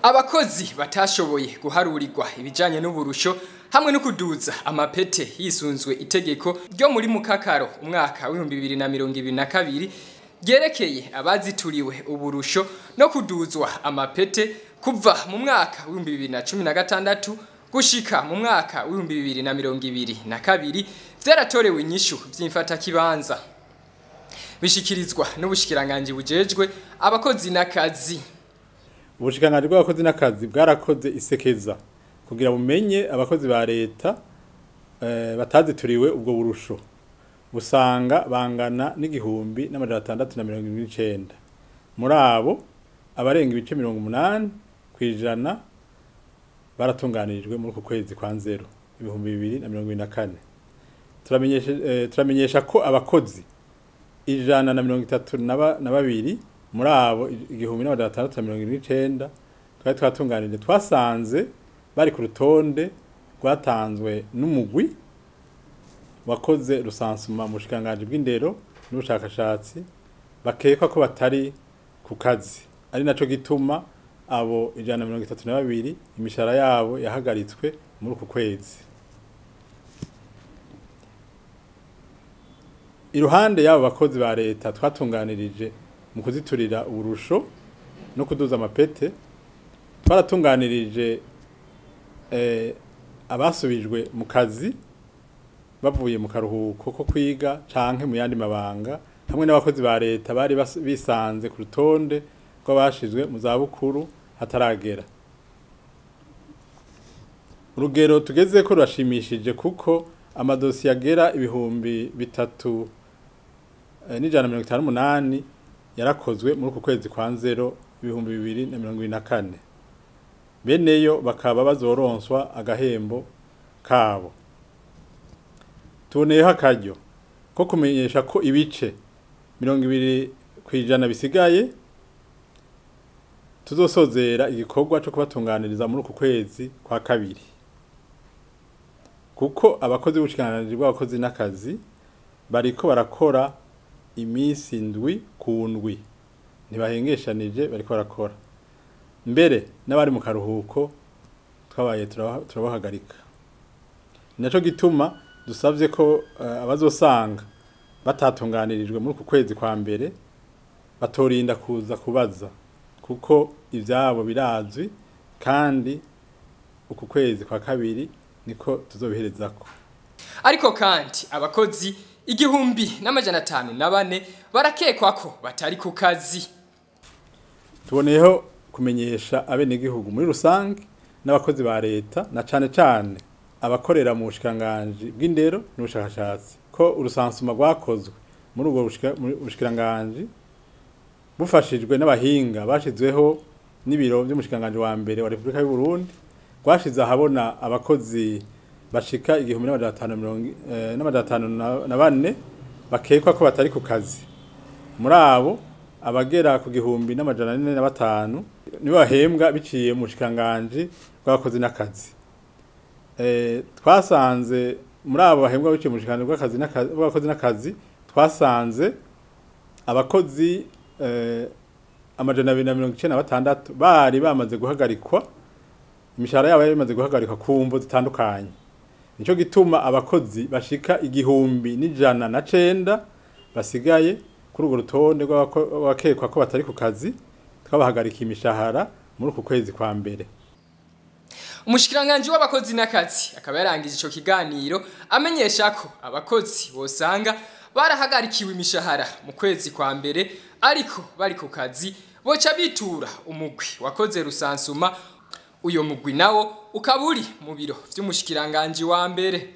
Abakozi batashoboye guharurirwa ibijanye n'uburusho hamwe no kuduza amapete hisunzwe itegeko ryo muri Mukakaro umwaka w'2022 ryerekeye abazituriwe uburusho no kuduzwa amapete kuva mu mwaka w'2016 gushika mu mwaka w'2022 vyaratorewe inyishu vy'imfatakibanza, bishikirizwa n'ubushikiranganji bujejwe abakozi n'akazi. Ubushikiranganji bw'abakozi n'akazi bwarakoze isekeza kugira bumenye abakozi ba leta batazituriwe ubwo burusho, busanga bangana n'1679. Muri abo abarenga ibice 80% baratunganirijwe muri uku kwezi kwa nzero 2024. Turamenyesha ko abakozi 132 muri abo 1679 twari twatunganije twasanze bari ku rutonde rwatanzwe n'umugwi wakoze rusansuma mu bushikiranganji bw'indero n'ubushakashatsi, bakekwa ko batari ku kazi, ari naco gituma abo 132 imishahara yabo yahagaritswe muri uku kwezi. Iruhande y'abo bakozi ba leta twatunganirije mu kuziturira uburusho no kuduza amapete, twaratunganirije abasubijwe mu kazi bavuye mu karuhuko ko kwiga canke mu yandi mabanga, hamwe n'abakozi ba leta bari bisanze ku rutonde rw'abashizwe mu zabukuru hataragera. Urugero tugeze ko rurashimishije kuko amadosiye agera 3158 yarakozwe muri uku kwezi kwa nzero 2024. Beneyo bakaba bazoronswa agahembo kabo. Tuboneyeho akaryo ko kumenyesha ko ibice 20% bisigaye tuzosozera igikorwa cyo kubatunganiriza muri uku kwezi kwa kabiri, kuko abakozi b'ubushikiranganji bw'abakozi n'akazi bariko barakora iminsi 7 ku ndwi, ntibahengeshanije, bariko barakora. Mbere n'abari mu karuhuko twabaye turabahagarika. Naco gituma dusavye ko abazosanga batatunganirijwe muri uku kwezi kwa mbere batorinda kuza kubaza, kuko ivyabo birazwi kandi uku kwezi kwa kabiri niko tuzobiherezako. Ariko kandi abakozi 1504 barakekwa ko batari ku kazi. Tuboneyeho kumenyesha abenegihugu muri rusange n'abakozi ba leta na cane cane abakorera mu bushikiranganji bw'indero n'ubushakashatsi ko urusansuma rwakozwe muri ubwo bushikiranganji bufashijwe n'abahinga bashizweho n'ibiro by'umushikiranganji wa mbere wa Repubulika y'u Burundi, rwashize ahabona abakozi bashika 1554 bakekwa ko batari ku kazi. Muri abo abagera ku 1405 nibo bahembwa biciye mu bushikiranganji bw'abakozi n'akazi. Twasanze muri abo bahembwa biciye mu bushikiranganji bw'abakozi n'akazi twasanze abakozi 296 bari bamaze guhagarikwa, imishahara yabo yari imaze guhagarikwa ku mvo zitandukanye. Nico gituma abakozi bashika 1109 basigaye kuri urwo rutonde rw'abakekwa ko batari ku kazi, twabahagarika imishahara muri uku kwezi kwa mbere. Umushikiranganji w'abakozi n'akazi akaba yarangije ico kiganiro amenyesha ko abakozi bosanga barahagarikiwe imishahara mu kwezi kwa mbere ariko bari ku kazi boca bitura umugwi wakoze rusansuma, uyo mugwi nawo ukaba uri mu biro vy'umushikiranganji wa mbere.